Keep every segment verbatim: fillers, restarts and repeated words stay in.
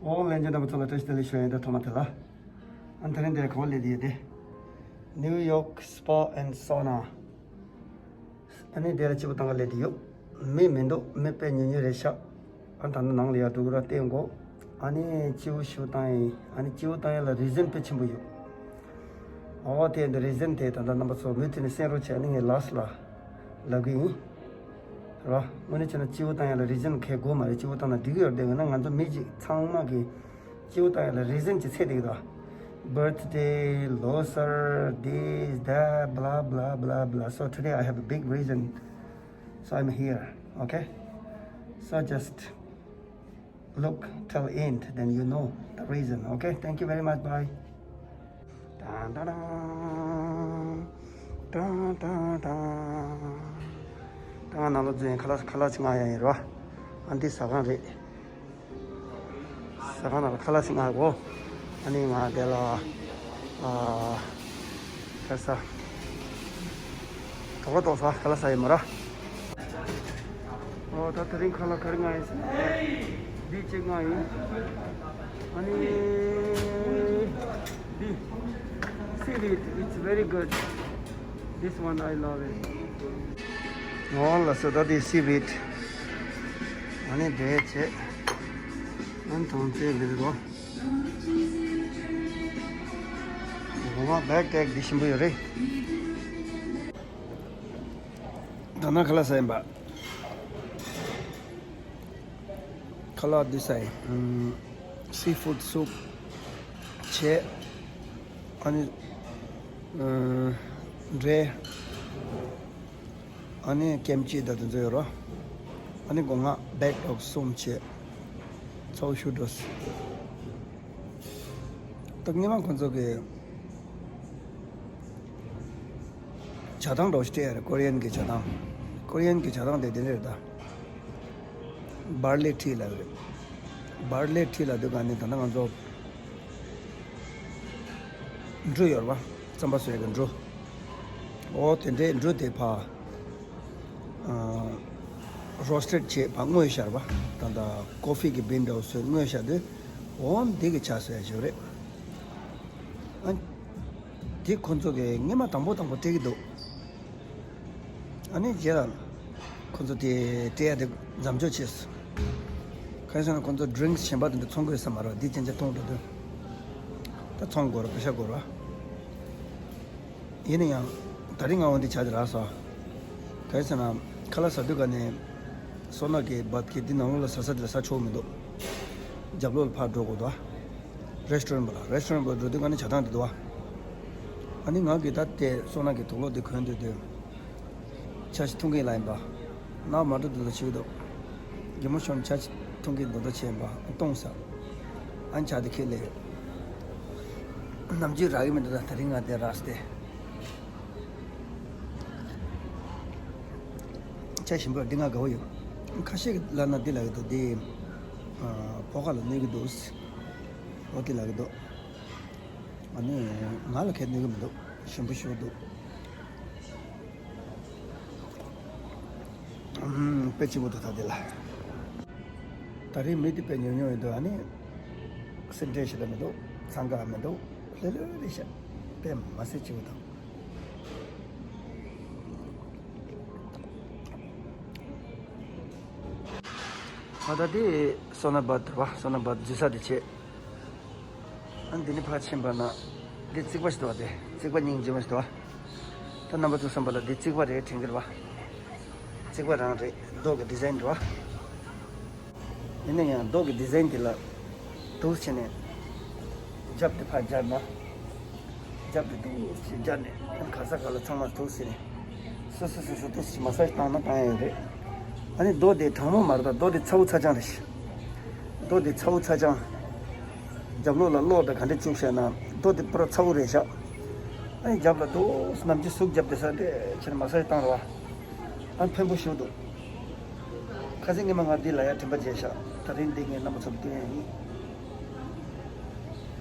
ཨོ་ལྷན་རྒྱས་རྣམ་པ་ཚོ་ལ་བཀྲ་ཤིས་བདེ་ལེགས་ཞུ་ཡ་ཡིན། ད་ཐོག་མ་དེ་ལ། ཨ་ནི་དེ་རིང་འདིར་ག་པར་སླེབས་བསྡད་ཡོད་དེ། New York Spa and Sauna། ཨ་ནི་འདི་ལ་སྤྱི་བོ་བཏང་ག་སླེབས་བསྡད་ཡོད། མི་མི་འདུག་མི་དཔེ་ཉུང་ཉུང་རེད་ཤག་ཨ་ད་ནི་ནང་ལ་ཡར་འགྲོ་གི་ར་བལྟས་འགོ། ཨ་ནི་སྤྱི་བོ་ཞུ་བཏང་ཡིན། ཨ་ནི་སྤྱི་བོ་བཏང་ཡ་ལ་རི་ཛན་དཔེ་ཆེན་པོ་ཡོད། ཨོ་དེ་འདི་རི་ཛན་དེ་ད་ལྟ་རྣམ་པ་ཚོ་མུ་མཐུད་ནས་གསན་རོགས་བྱས། ཨ་ནི་ངས་ལཱསི་ལ་ལབ་གི་ཡིན། ར། དངོས་གནས་བྱས་ན་སྤྱི་བོ་བཏང་ཡ་ལ་རི་ཛན་གལ་དགོས་མ་རེད། སྤྱི་བོ་བཏང་ན་འགྲིག་གི་ཡོད་རེད། དེ་འོ་ན་ང་ཚོ་མི་གཅིག་ཚང་མ་གི་སྤྱི་བོ་བཏང་ཡ་ལ་རི་ཛན་གྱི་ཚད་དེ་གི་དོ། Birthday, ལོ་གསར, this, that, blah, blah, blah, blah. So today I have a big reason. So I'm here. Okay? So just look till end, then you know the reason. Okay? Thank you very much. Bye. ཏང་ཏང་ཏང་། ཏང་ཏང་ཏང་། ད་ང་ནང་ལ་འཛུལ་ཡིན། ཁ་ལག་ཁ་ལག་ཅིག་མངགས་ཡ་ཡིན་རོ། ཨ་འདི་ཟ་ཁང་རེད། ཟ་ཁང་ནང་ལ་ཁ་ལག་ཅིག་མངགས་གོ། ཨ་ནི་ང་དེ་ལ་ཨ་ཁ་ལག་ཟ། དོག་ལ་དོག་ཟ། ཁ་ལག་ཟ་ཡིན་མ་ར། ཨོ་ད་དེ་རིང་ཁ་ལག་ག་རེ་མངགས་ཡིན་ཟེར་ན། འདི་གཅིག་མངགས་ཡིན། ཨ་ནི་འདི་seaweed, it's very good. This one I love it. ཨོ་ལགས་སོ། ད་འདི་seaweed། ཨ་ནི་འདི་བྱས། ཨ་ནི་དང་ཚེ་འདི་རེད་དོ། འོ་མ་བེག་ཀེག་འདི་ཞིམ་པོ་ཡོད་རེད། ད་ནི་ཁ་ལག་ཟ་ཡིན་པ། ཁ་ལག་འདི་ཟ་ཡིན། ཨམ། སི་ཕུཌ་སུབ་བྱས། ཨ་ནི་ཨམ། འབྲས། ཨ་ནི་ཀེམ་ཅི་དང་དེ་ཚོ་ཡོད་རོ། ཨ་ནི་སྒོ་ང་བེག་ཀེག་གསུམ་བྱས། ཚ་བོ་ཞེ་དྲག་འགྲོ་སོང་། ད་སྔོན་མ་ཁོང་ཚོ་གི་ཇ་ཐང་འདྲ་བོ་ཞིག་སྤྲད་ཡ་རེད། ཀོ་རི་ཡན་གྱི་ཇ་ཐང་། ཀོ་རི་ཡན་གྱི་ཇ་ཐང་དེ་དེ་འདྲ་རེད་ད། བར་ལེ་ཊི་ལབ་རེད། བར་ལེ་ཊི་ལབ་དུས་ག་ནས་ད་ལྟ་ང་ཚོ་འབྲུ་ཡོད་རེད་པ། རྩམ་པ་བཟོ་ཡ་གི་འབྲུ། ཨོ་དེ་འདྲའི་འབྲུ་དེ་ཕར་ཨ་རོ་སི་ཊེཌ་བྱས་ཕར་བརྔོས་བཞག་པ། ད་ལྟ་ཀོ་ཕི་གི་བིན་འདྲ་བོ་བཟོས་བརྔོས་བཞག་དུས། འོ་འདི་གི་ཇ་བཟོ་ཡ་ཞིག་རེད། ཨ་འདི་ཁོ་ཚོ་གི་སྔོན་མ་དང་པོ་དང་པོ་སྤྲད་ཀྱི་འདུག་ཨ་ནི་རྗེས་ལ་ཁོ་ཚོ་དེ་སྤྲད་ཡ་དེ་མཚམས་འཇོག་བྱས་སོང་། གང་ཡིན་ཟེར་ན་ཁོ་ཚོ་ཌི་རིང་ཀིས་གཞན་པ་དེ་འདྲ་འཐུང་དགོས་ས་མ་རེད། འདི་ཅན་ཅན་འཐུང་འགྲོ་དུས་ད་ཚོང་དགོས་རེད། པེ་ཤ་དགོས་རེད། ཡིན་ན་ཡང་ད་རིང་ང་འོ་འདི་ཇ་དེ་རག་སོང་། གང་ཡིན་ཟེར་ན་ཁ་ལག་ཟ་དུས་ག་ནས་སོ་ན་གི་བད་ཀི་འདི་ནང་ལོགས་ལ་ཟ་ས་དེ་ལ་ཟ་ཆོག་མི་འདུག་རྒྱབ་ལོགས་ལ་ཕར་འགྲོ་དགོས་འདུག་རེ་སི་ཊོ་རན་པ་ལ། རེ་སི་ཊོ་རན་པ་འགྲོ་དུས་ག་ནས་ཇ་ཐང་དེ་འདུག་ཨ་ནི་ང་གིས་ད་དེ་སོ་ན་གི་དུག་ལོག་དེ་གོན་སྡོད་དུས། ཇ་ཞིག་འཐུང་གི་ལ་ཡིན་པ། ནང་མ་འགྲོ་འདུག་ད་བྱེད་ཀྱི་འདུག་རྒན་མོ་ཤོར་ཇ་ཞིག་འཐུང་གི་འདུག་ད་བྱས་ཡིན་པ་བཏུང་ས། ཨ་ཇ་དེ་ཁྱེར་སླེབས་ཡོད། ནམ་རྒྱུན་རག་གི་མི་འདུག་ད་དེ་རིང་ང་དེ་རག་སྟེ། ཇ་ཞིམ་པོ་འདི་ང་དགའ་བོ་ཡོད། ཁ་ཤས་ཀྱིས་ལབ་ན་འདི་ལབ་ཀྱི་འདུག་འདི་ཨ་ཕོ་ཁ་ལ་གནོད་ཀྱི་འདུག་འོ་དེ་ལབ་ཀྱི་འདུག་ཨ་ནི་ང་ལ་གས་གནོད་ཀྱི་མི་འདུག་ཞིམ་པོ་ཞེ་པོ་འདུག་ཨུམ། དཔེ་སྐྱིད་པོ་འདུག་ད་འདི་ལ། ད་རེས་མི་དེ་དཔེ་ཉུང་ཉུང་ཡོད་འདུག་ཨ་ནི་སེམས་ཁྲལ་ཞེ་དྲག་མི་འདུག་འཚང་ཁ་མི་འདུག་ལྷོད་ལྷོད་རེད་ཤག་དཔེ་མ་སྲིད་སྐྱིད་པོ་འདུག་ད་ལྟ་དེ་སོ་ན་བད་རེད་པ། སོ་ན་བད་འཛུལ་ས་དེ་བྱས། ཨ་འདི་ནས་ཕར་ཕྱིན་པ་ན་འདི་རྩིག་པ་ཞིག་འདུག་པ། དེ་རྩིག་པ་སྙིང་རྗེ་མོ་ཞིག་འདུག་པ། ད་རྣམ་པ་ཚོ་བསམ་པ་ལ་འདི་རྩིག་པ་རེད་དྲན་གྱི་རེད་པ། རྩིག་པ་རང་རེད། རྡོ་གི་ཌི་ཛའིན་འདུག་པ། ཡིན་ན་ཡང་རྡོ་གི་ཌི་ཛའིན་དེ་ལ་འདུག་བྱས་ནས་རྒྱབ་དེ་ཕར་སྦྱར་ན། རྒྱབ་དེ་འདུག་སེ་སྦྱར་ནས་ག་ས་ག་ལ་ཚང་མ་འདུག་སེ་ནས་སོ་སོ་སོ་སོ་འདུག་སེ་མ་སཱ་ཇི་བཏང་ན་བཏང་ཡ་ཡོད་རེད། ཨ་ནི་རྡོ་དེ་གྲང་མོ་མ་རེད་ད། རྡོ་དེ་ཚ་བོ་ཚ་རྐྱང་རེད། རྡོ་དེ་ཚ་བོ་ཚ་རྐྱང་། རྒྱབ་ལོགས་ལ་གློག་དང་ག་འདྲ་བཅུག་བྱས་ན་རྡོ་དེ་པུ་ར་ཚ་བོ་རེད་ཤག་ཨ་ནི་རྒྱབ་ལ་འདུག་སེ་ནམ་རྒྱུན་ཟུག་རྒྱབ་དེ་ས་དེ་ཁྱེར་མ་སཱ་ཇི་བཏང་རོགས། ཨ་ནི་ཕན་པོ་ཞིག་འདུག་ཁ་སང་ཉི་མ་ང་འདི་ལ་ཡ་དྲན་པ་བརྗེད་ཤག་ད་རིང་འདི་ངས་རྣམ་པ་ཚོར་སྟོན་ཡ་ཡིན།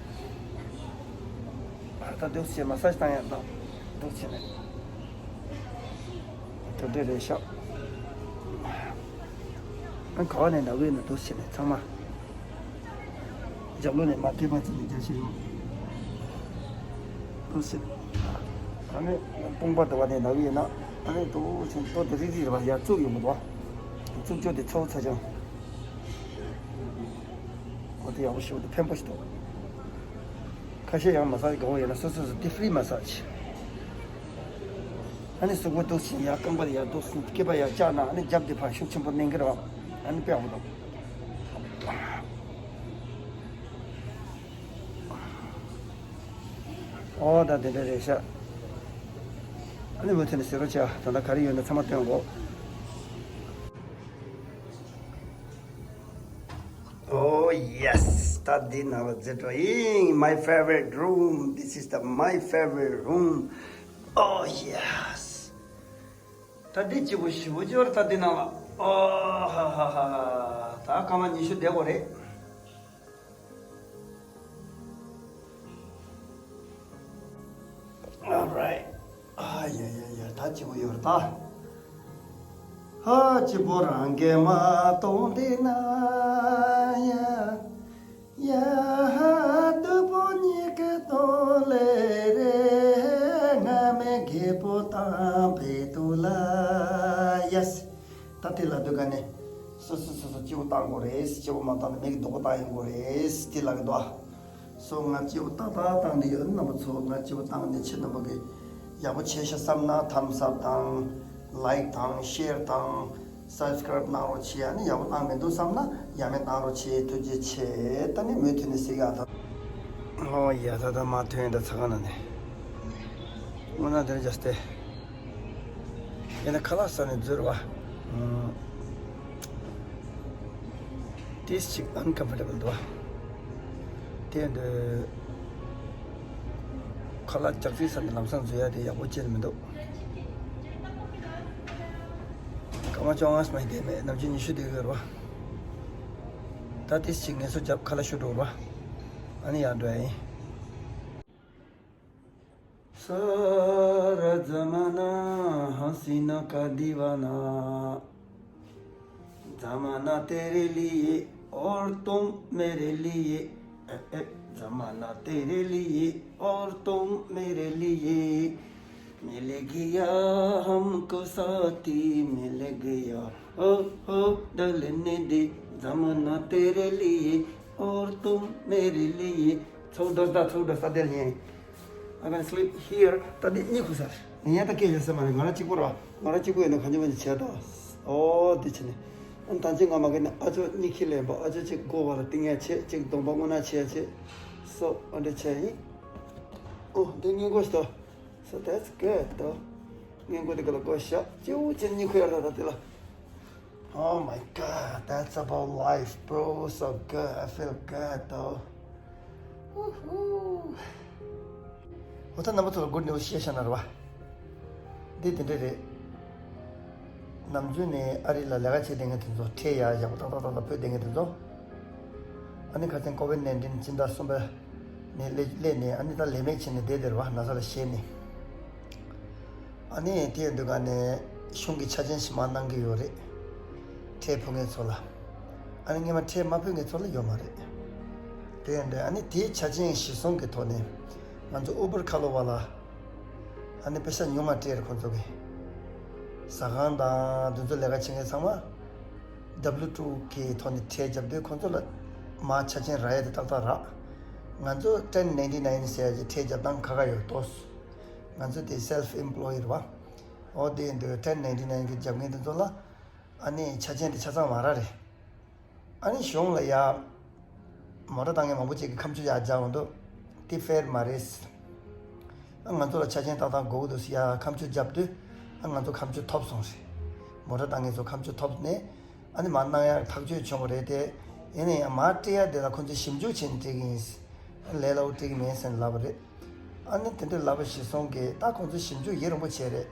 ད་འདུག་སེ་མ་སཱ་ཇི་བཏང་ཡ་དང་འདུག་བྱས་ནས་དེ་འདྲ་རེད་ཤག་ཨ་ག་བ་ནས་ན་བས་ན་འདུག་བྱས་ནས་ཚང་མ། རྒྱབ་ལོགས་ནས་མ་ཐེབས་པ་ཙམ་ནས་རྒྱག་ཤེས་ཡོད། ཨོ་ཤིཊ། ཨ་ནི་དཔུང་པ་དུ་བ་ནས་ནག་ཡིན་ན། ཨ་ནི་ཏོག་ཙམ་ཏོག་ཏོ་རིག་རིག་རེད་བ། ཡར་བཙུགས་ཡོང་མི་འདུག་བ། བཙུགས་ཅོག་དེ་ཚ་བོ་ཚ་ཅང་། ཨོ་དེ་ཡག་པོ་ཞིག་འདུག་ཕན་པོ་ཞིག་འདུག་ཁ་ཤས་ཡང་མ་སཱཇ་དགའ་བོ་ཡོད་ན་སོ་སོ་སོ་དེ་ཧྥི་རི་མ་སཱཇ། ཨ་ནི་གཟུགས་པོ་འདུག་ཟིན་ཡར་རྐང་པ་ཡར་འདུག་ཟིན་སྐེད་པ་ཡར་བཅག་ན། ཨ་ནི་རྒྱབ་དེ་ཕར་ཤུགས་ཆེན་པོ་མནན་གི་རེད་བ། ཨ་ནི་དཔེ་ཡག་པོ་འདུག་ཨོ་ད་དེ་འདྲ་རེད་ཤག་ཨ་ནི་མུ་མཐུད་ནས་ཟེར་རོགས་བྱ། ད་ལྟ་ག་རེ་ཡོད་ན་ཚང་མ་སྟོན་གོ། Oh yes, ད་འདི་ནང་ལ་འཛུལ་འགྲོ་ཡིན། My favorite room. This is the my favorite room. Oh yes. ད་འདི་སྐྱིད་པོ་ཞེ་པོ་ཅིག་ཡོད་རེད། ད་འདི་ནང་ལ། ཨོ་ཧ་ཧ་ཧ། ད་སྐར་མ་ཉི་ཤུ་བསྡད་དགོས་རེད། Alright. ཨ་ཡ་ཡ་ཡ། ད་སྐྱིད་པོ་ཡོད་རེད་ད། ཧ་སྐྱིད་པོ་རང་གིས་མ་མཐོང་དེ་ན་ཡ། ཡ་ཧ་སྟུག་པོ་ཉིད་ཀྱི་དོན་ལས་རེད། སྔ་མའི་རྒད་པོ་དང་བོད་དུ་ལ། Yes. ད་དེ་ལ་འདོད་ག་ནས། སོ་སོ་སོ་སོ་སྐྱིད་པོ་བཏང་དགོས་རེད། སྐྱིད་པོ་མ་བཏང་ན་མི་གི་སྡུག་པོ་བཏང་ཡོང་དགོས་རེད། དེ་ལ་གི་འདུག་ཨ། སོ་ང་སྐྱིད་པོ་ཏག་ཏག་བཏང་ནས་ཡོད། རྣམ་པ་ཚོ་ང་སྐྱིད་པོ་བཏང་ནས་ཁྱེད་རྣམ་པ་གི་ཡག་པོ་བྱས་ཤག་བསམ་ན་thumbs up་དང་like་དང་share་དང་subscribe་གནང་རོགས་བྱེད། ཨ་ནི་ཡག་པོ་བཏང་མི་འདུག་བསམ་ན་ཡང་མེད་གནང་རོགས་བྱེད། ཐུགས་རྗེ་ཆེ། ད་ནི་མུ་མཐུད་ནས་གཟིགས་ཡག་ད། ཨོ་ཡ། ད་ད་མ་ཐོན་ད་ཚ་ག་ན་ནས་དངོས་གནས་དེར་རྒྱ་སྟེ། ཡིན་ན་ཁ་ལག་ཟ་ནས་འཛུལ་བ། ཨུམ། ཏིས་ཅིག་uncomfortable་འདུག་བ། དེ་འདི་ཁ་ལག་ལྕགས་ཚིག་ཟ་ནས་ལམ་སང་འཛུལ་ཡ་དེ་ཡག་པོ་ཅན་མི་འདུག་སྐར་མ་བཅོ་ལྔ་ཙམ་ཡིན་དེ་མེད། ནམ་རྒྱུན་ཉི་ཤུ་དེ་ཡོད་རེད་བ། ད་ཏིས་ཅིག་ངལ་གསོ་རྒྱབ། ཁ་ལག་ཤོར་འགྲོ་རེད་བ། ཨ་ནི་ཡར་འགྲོ་ཡ་ཡིན། सारा जमाना हसीना का दीवाना। जमाना तेरे लिए और तुम मेरे लिए। ए, ए, जमाना तेरे लिए और तुम मेरे लिए। मिल गया हमको साथी, मिल गया। ओ, ओ, ढलने दे। जमाना तेरे लिए और तुम मेरे लिए। छोड़ दो, छोड़ दो, साथ दे लिए। I'm gonna sleep here. ད་འདི་གཉིད་ཁུག་ས་རེད། ངས་ད་སྐད་ཆ་ཟེར་མ་རེད། ང་རང་གཅིག་པོ་ར། ང་རང་གཅིག་པོ་ཡིན་ན་གང་ཅི་མ་ཅི་བྱས་ད། ཨོ་འདི་བྱས་ནས། ཨ་ནི་ད་ཅི་ང་མ་གི་ནས་ཨ་ཅོ་གཉིད་ཁུག་ལེན་པ། ཨ་ཅོ་གཅིག་སྒོ་བར་ལ་སྟེང་ཡ་བྱེད། གཅིག་གདོང་པ་སྔོ་ནག་བྱེད་ཡ་བྱེད། སོ་ཨ་འདྲ་བྱས་ཡིན། ཨོ་འདི་སྔས་མགོ་ཞིག་ད། So that's good though. སྔས་མགོ་འདི་ག་ལ་སྒོ་བཞག་སྐྱིད་པོ་བྱས་གཉིད་ཁུག་ཡ་ར་ད་དེ་ལ། Oh my god, that's about life, bro. So good. I feel good though. Woohoo. འོ་ད་རྣམ་པ་ཚོ་ལ་good news་བཤད་བཞག་ན་རེད་བ། འདི་དེ་འདྲ་རེད། ནམ་རྒྱུན་ནས་ཨ་རི་ལ་ལས་ཀ་བྱེད་བསྡད་མཁན་དེ་ཚོ། ཁྲལ་ཡར་ཡག་པོ་ཏག་ཏག་ཏག་ཏག་ཕུད་བསྡད་མཁན་དེ་ཚོ། ཨ་ནི་ཁ་སང་ཀོ་ཝིཌ་ནའིན་ཊིན་སྤྱི་ཟླ་གསུམ་པ་ནས་སླེབས་སླེབས་ནས། ཨ་ནི་ད་ལས་མེད་བྱས་ནས་བསྡད་བསྡད་རེད་བ། ན་ཚ་ལ་ཞེད་ནས། ཨ་ནི་དེ་ཡིན་དུས་ག་ནས་གཞུང་གི་ཆ་རྐྱེན་ཞིག་མར་གནང་གི་ཡོད་རེད། ཁྲལ་ཕུལ་མཁན་ཚོ་ལ། ཨ་ནི་སྔོན་མ་ཁྲལ་མ་ཕུལ་མཁན་ཚོ་ལ་ཡོད་མ་རེད། དེ་ཡིན་དུས་ཨ་ནི་དེའི་ཆ་རྐྱེན་གཞིར་བཟུང་གི་ཐོག་ནས་ང་ཚོ་ཨུ་བར་ཁ་ལོ་བ་ལ། ཨ་ནི་པེ་ཤ་ཉུང་ང་སྤྲད་རེད་ཁོང་ཚོ་གིས། ཟ་ཁང་དང་དེ་ཚོ་ལས་ཀ་བྱེད་མཁན་ཚང་མ་W two གི་ཐོག་ནས་ཁྲལ་རྒྱབ་དུས་ཁོང་ཚོ་ལ་མར་ཆ་རྐྱེན་རག་ཡ་དེ་ཏག་ཏག་རག་ང་ཚོ་ten ninety nine ཟེར་ཡ་གི་ཁྲལ་རྒྱབ་སྟངས་ཁག་ཁག་ཡོད་དོ། ང་ཚོ་དེ་self employed རེད་བ། འོ་དེ་ཡིན་དུས་ten ninety nine གི་རྒྱབ་མཁན་དེ་ཚོ་ལ་ཨ་ནི་ཆ་རྐྱེན་དེ་ཆ་ཚང་མ་རག་རེད། ཨ་ནི་གཞུང་ལ་ཡ། མོ་ཊ་བཏང་མཁན་མང་པོ་ཅིག་གིས་ཁ་མཆུ་ཡར་རྒྱག་འོང་དུས། དེ་ཧྥེར་མ་རེད། ཨ་ང་ཚོ་ལ་ཆ་རྐྱེན་ཏག་ཏག་དགོས་ཀྱི་འདུག་ཟེར་ཡ་ཁ་མཆུ་བརྒྱབ་དུས། ཨ་ང་ཚོ་ཁ་མཆུ་ཐོབ་སོང་རེད། མོ་ཊ་བཏང་མཁན་ཚོ་ཁ་མཆུ་ཐོབ་ནས། ཨ་ནི་མར་གནང་ཡ་ཐག་གཅོད་བྱུང་བ་རེད་དེ། ཡིན་ན་ཡང་མར་སྤྲད་ཡ་དེ་ལ་ཁོང་ཚོས་ཞིབ་འཇུག་བྱས་ནས་སྤྲད་ཀྱི་ཡིན། ཨ་ལས་སླ་པོ་སྤྲད་ཀྱི་མིན་ཟེར་ནས་ལབ་པ་རེད། ཨ་ནི་དེ་འདྲ་ལབ་པ་གཞིར་བཟུང་གིས་ད་ཁོང་ཚོས་ཞིབ་འཇུག་ཡུན་རིང་པོ་བྱས་རེད།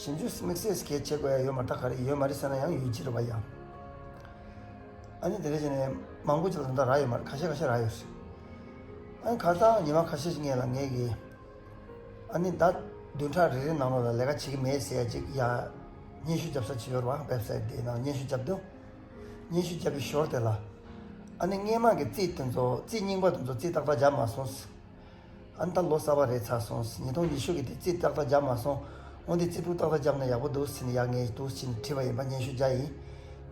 ཞིབ་འཇུག་དམིགས་བསལ་གལ་ཆེ་དགོས་ཡ་ཡོད་མ་རེད། ད་ག་རེ་ཡོད་མ་རེད་ཟེར་ན་ཡང་ཡོད་ཀྱི་རེད་པ་ཡ། ཨ་ནི་དེ་འདྲ་བྱས་ནས་མང་པོ་ཅིག་ལ་ད་ལྟ་རག་ཡོད་མ་རེད། ཁ་ཤས་ཁ་ཤས་རག་ཡོད་རེད། ཨ་ནི་ཁ་སང་ཉི་མ་ཁ་ཤས་ཤིག་སྔོན་ལ་ངས་ཀྱིས། ཨ་ནི་ཟླ་བདུན་ཕྲག་རེ་རེ་ནང་ལོགས་ལ་ལས་ཀ་བྱེད་ཀྱི་མེད་ཟེར་ཡ་ཅིག་ཡ། སྙན་ཞུ་རྒྱབ་ས་ཅིག་ཡོད་རེད་པ། ཝེབ་སའིཊ་དེའི་ནང་སྙན་ཞུ་རྒྱབ་དུས། སྙན་ཞུ་བརྒྱབ་པའི་ཞོར་དེ་ལ། ཨ་ནི་སྔས་མ་གི་རྩིས་དེ་ཚོ་རྩིས་རྙིང་པ་དེ་ཚོ་རྩིས་ཏག་ཏག་བརྒྱབ་མ་སོང་། ཨ་ནི་ད་ལོ་གསར་པ་རེད་ཚར་སོང་། ཉིས་སྟོང་ཉི་ཤུ་གི་དེ་རྩིས་ཏག་ཏག་བརྒྱབ་མ་སོང་། འོན་ཏེ་རྩིས་སྤྲོད་ཏག་ཏག་བརྒྱབ་ན་ཡག་པོ་འདུག་ཟེར་ནས་ཡག་ངས་འདུག་ཟེར་ནས་བྲིས་པ་ཡིན་པ། སྙན་ཞུ་བརྒྱབ་ཡིན།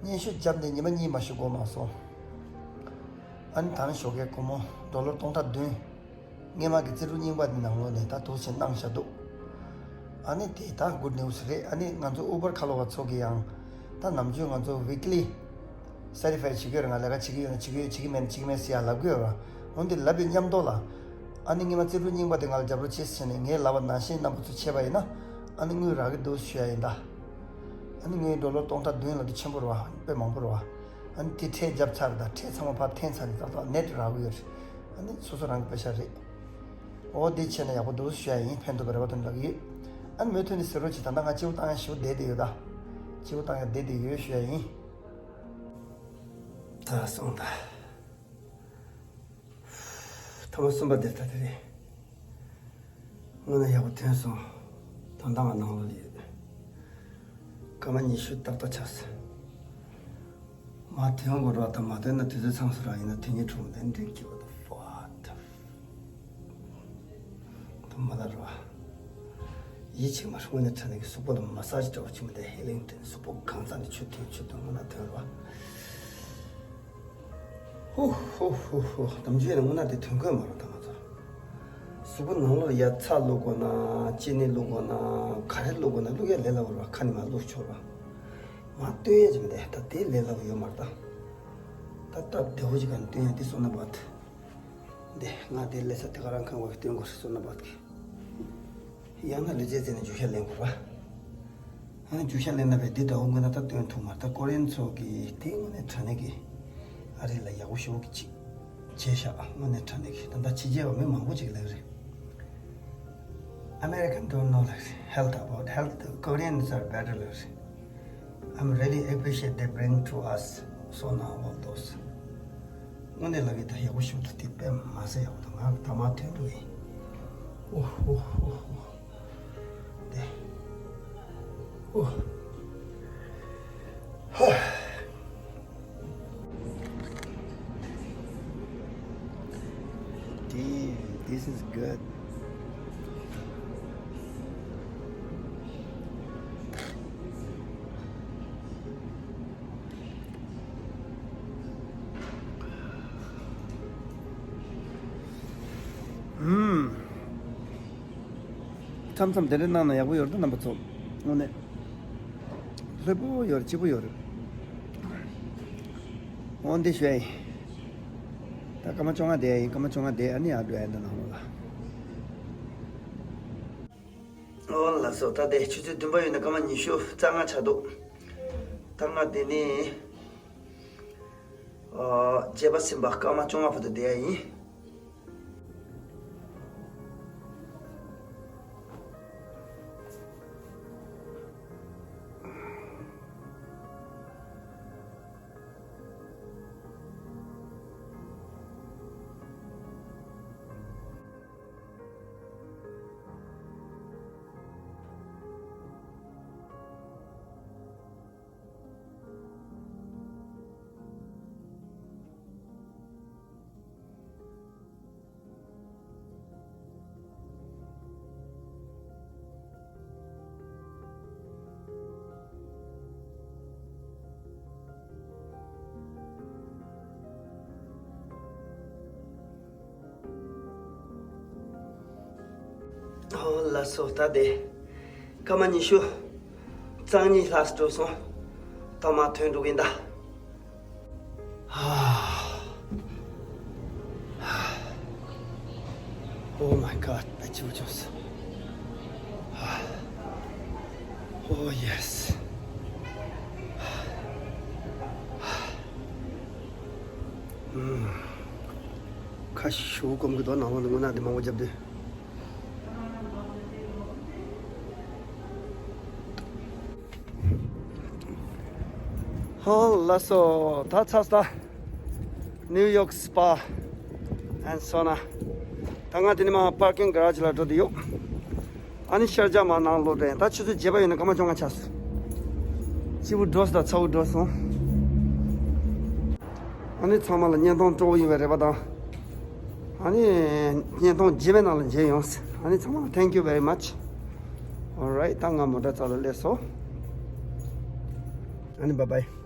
སྙན་ཞུ་བརྒྱབ་ནས་ཉི་མ་གཉིས་མ་ཞིག་འགོར་མ་སོང་། ཨ་ནི་ད་ནི་ཞོགས་ཀའི་སྒོར་མོ་ཌོ་ལར་སྟོང་ཕྲག་བདུན། སྔས་མ་གི་རྩིས་སྤྲོད་རྙིང་པ་འདི་ནང་ལོགས་ནས་ད་འདུག་ཟེར་གནང་བཞག་འདུག་ཨ་ནི་དེ་ད་གུཌ་ནིའུ་སི་རེད། ཨ་ནི་ང་ཚོ་ཨུ་བར་ཁ་ལོ་བ་ཚོ་གི་ཡང་ད་ནམ་རྒྱུན་ང་ཚོ་ཝིག་ལི་སེ་ཊི་ཕའི་བྱེད་ཀྱི་ཡོད་རེད། ང་ལས་ཀ་བྱེད་ཀྱི་ཡོད་ན་བྱེད་ཀྱི་ཡོད། བྱེད་ཀྱི་མེད་ན་བྱེད་ཀྱི་མེད་ཟེར་ཡ་ལབ་ཀྱི་ཡོད་རེད། འོན་ཏེ་ལབ་པའི་མཉམ་དུ་ལ། ཨ་ནི་སྔས་མ་རྩིས་སྤྲོད་རྙིང་པ་དེ་ང་ལ་རྒྱབ་རོགས་བྱེད་ཟེར་ནས་ངས་ལབ་པ་ནང་བཞིན་རྣམ་པ་ཚོ་བྱས་པ་ཡིན་ན། ཨ་ནི་དངུལ་རག་གི་འདུག་ཞུ་ཡ་ཡིན་ད། ཨ་ནི་དངུལ་ཌོ་ལར་སྟོང་ཕྲག་བདུན་ལབ་དུས་ཆེན་པོ་རེད་བ། དཔེ་མང་པོ་རེད་བ། ཨ་ནི་དེ་ཁྲལ་བརྒྱབ་ཚར་ད། ཁྲལ་ཚང་མ་ཕར་འཐེན་ཚར་ནས་ཏག་ཏག་ནེཊ་རག་གི་ཡོད་རེད། ཨ་ནི་སོ་སོ་རང་གི་པེ་ཤ་རེད། འོ་དེ་བྱས་ན་ཡག་པོ་འདུག་ཞུ་ཡ་ཡིན། ཕན་ཐོགས་པའི་རེ་བ་དང་འདྲ་གི་ཡོད། ཨ་ནི་མུ་མཐུད་ནས་ཟེར་རོགས་གྱིས། ད་ལྟ་ང་སྤྱི་བོ་བཏང་ཡ་ཞེ་པོ་བསྡད་བསྡད་ཡོད་ད། སྤྱི་བོ་བཏང་ཡ་བསྡད་བསྡད་ཡོད་ཞུ་ཡ་ཡིན། ད་སོང་ད། ཐོག་མ་གསུམ་པ་དེ་ད་དེ་རེད། དངོས་གནས་ཡག་པོ་ཐོན་སོང་། ད་ལྟ་ང་ནང་ལོགས་ལ་ཡོད། སྐར་མ་ཉི་ཤུ་ཏག་ཏག་ཆགས་སོང་། མ་ཐོན་དགོས་རོགས་དང་། མ་ཐོན་ན་དུས་ཚོད་ཚང་སོང་ར། ཡིན་ན་དོན་གཉེར་གྲོང་དན་འགྲིག་གི་བ་ད་ཕ་ད། དུ་མ་ལ་རོ། ཡིད་ཆེས་མ་རུང་། དངོས་གནས་དྲང་གནས་ཀྱི་གཟུགས་པོ་ལ་མ་སཱ་ཇི་འདྲ་བོ་བྱེད་མི་འདུག་ཧེ་ལིང་ཏན་གཟུགས་པོ་གང་ཚང་ནས་ཆུ་ཐོན་ཆུ་ཐོན་སྔོན་ལ་ཐོན་རོ། ཧུ་ཧུ་ཧུ་ཧུ། ནམ་རྒྱུན་ཡིན་ན་སྔོན་ལ་དེ་ཐོན་གོ་མ་རེད་ད་ང་ཚོ། གཟུགས་པོ་ནང་ལོགས་ཡ་ཚ་བླུག་དགོས་ན། ཅི་ནི་བླུག་དགོས་ན། ག་རེ་བླུག་དགོས་ན་བླུག་ཡ་ལས་སླ་བོ་རེད་བ། ཁ་ནས་མར་བླུག་ཆོག་རེད་བ། མར་བཏོན་ཡ་ཅིག་མི་འདུག་ད་དེ་ལས་སླ་བོ་ཡོད་མ་རེད་ད། ད་སྟབས་བདེ་བོ་ཅིག་ག་ནས་བཏོན་ཡ་དེ་སོ་ན་བ་ད། འདི་ང་དེ་ལས་ས་དེ་ག་རང་ཁང་བ་གི་སྟོན་གོ་སོ་ན་བ་གི། ཡང་ན་ལུས་རྩལ་རྩེ་ནས་རྒྱུག་ཤར་ལེན་དགོས་ར། ཨ་ནི་རྒྱུག་ཤར་ལེན་ན་བས་འདི་འདྲ་བོ་དངོས་གནས་ད་སྟོན་ཐུབ་མ་རེད་ད། ཀོ་རི་ཡན་ཚོ་གི་དེ་དངོས་གནས་དྲང་གནས་ཀྱི་ཨ་རི་ལ་ཡག་པོ་ཞེ་པོ་ཅིག་བྱས་ཤག་དངོས་གནས་དྲང་གནས་ཀྱི་ད་ལྟ་ཕྱི་རྒྱལ་བ་མི་མང་པོ་ཅིག་ལབ་རེད། American don't know like health about health. Koreans are better ལབ་རེད། I'm really appreciate they bring to us sauna, all those. དངོས་གནས་ལབ་ཡིན་ད། ཡག་པོ་ཞེ་པོ་འདུག་དེ་དཔེ་མ་སྲིད་ཡག་པོ་འདུག་ང་ད་མ་ཐོན་འགྲོ་ཡིན། ཨོ་ཧོ་ཧོ་ཧོ། དེ། ཨོ། ཧ། Damn, this is good. ཨུམ། མཚམས་མཚམས་དེ་འདྲ་གནང་ན་ཡག་པོ་ཡོད་རེད་ད་རྣམ་པ་ཚོ། དངོས་གནས་ལྷོད་པོ་ཡོད་རེད། སྐྱིད་པོ་ཡོད་རེད། འོ་འདི་ཞུ་ཡ་ཡིན། ད་སྐར་མ་བཅོ་ལྔ་བསྡད་ཡ་ཡིན། སྐར་མ་བཅོ་ལྔ་བསྡད། ཨ་ནི་ཡར་འགྲོ་ཡ་ཡིན་ད་ནང་ལོགས་ལ། འོ་ལགས་སོ། ད་དེ་ཆུ་ཚོད་བདུན་པ་ཡོད་ན་སྐར་མ་ཉི་ཤུ་རྩ་ལྔ་ཆགས་འདུག་ད་ང་དེ་ནས་ཨ་བརྗེད་པ་ཟིན་པ་སྐར་མ་བཅོ་ལྔ་བར་དུ་བསྡད་ཡ་ཡིན། ཨོ་ལགས་སོ། ད་དེ་སྐར་མ་ཉི་ཤུ་རྩ་གཉིས་ལྷག་འགྲོ་སོང་། ད་མར་ཐོན་འགྲོ་གིན་ད། Oh my God, ད་ཅི་བྱུང་སོང་། Oh yes. ཁ་ཤུ་སྐོམ་གི་དོ་ནང་ལོགས་ནས་དངོས་གནས་དེ་མང་པོ་བརྒྱབ་དུས། ཧོ་ལགས་སོ། ད་ཚར་སོང་། New York Spa and Sauna. ད་ང་དེ་ནས་མར་parking garage ལ་འགྲོ་དེ་ཡོད། ཨ་ནི་ཤར་རྒྱག་མར་ནང་ལོག་འགྲོ་ཡིན། ད་ཆུ་ཚོད་བརྒྱད་པ་ཡོད་ན་སྐར་མ་བཅོ་ལྔ་ཆགས་སོང་། སྐྱིད་པོ་འགྲོ་སོང་། ད་ཚ་བོ་འགྲོ་སོང་། ཨ་ནི་ཚང་མ་ལ་བརྙན་ཐུང་སྤྲོ་བོ་ཡིན་པའི་རེ་བ་དང་། ཨ་ནི་བརྙན་ཐུང་རྗེས་མའི་ནང་ལ་མཇལ་ཡོང་། ཨ་ནི་ཚང་མ་ལ་thank you very much. Alright, ད་ང་མོ་ཊ་རྩ་ལ་སླེབས་སོང་། ཨ་ནི་bye bye.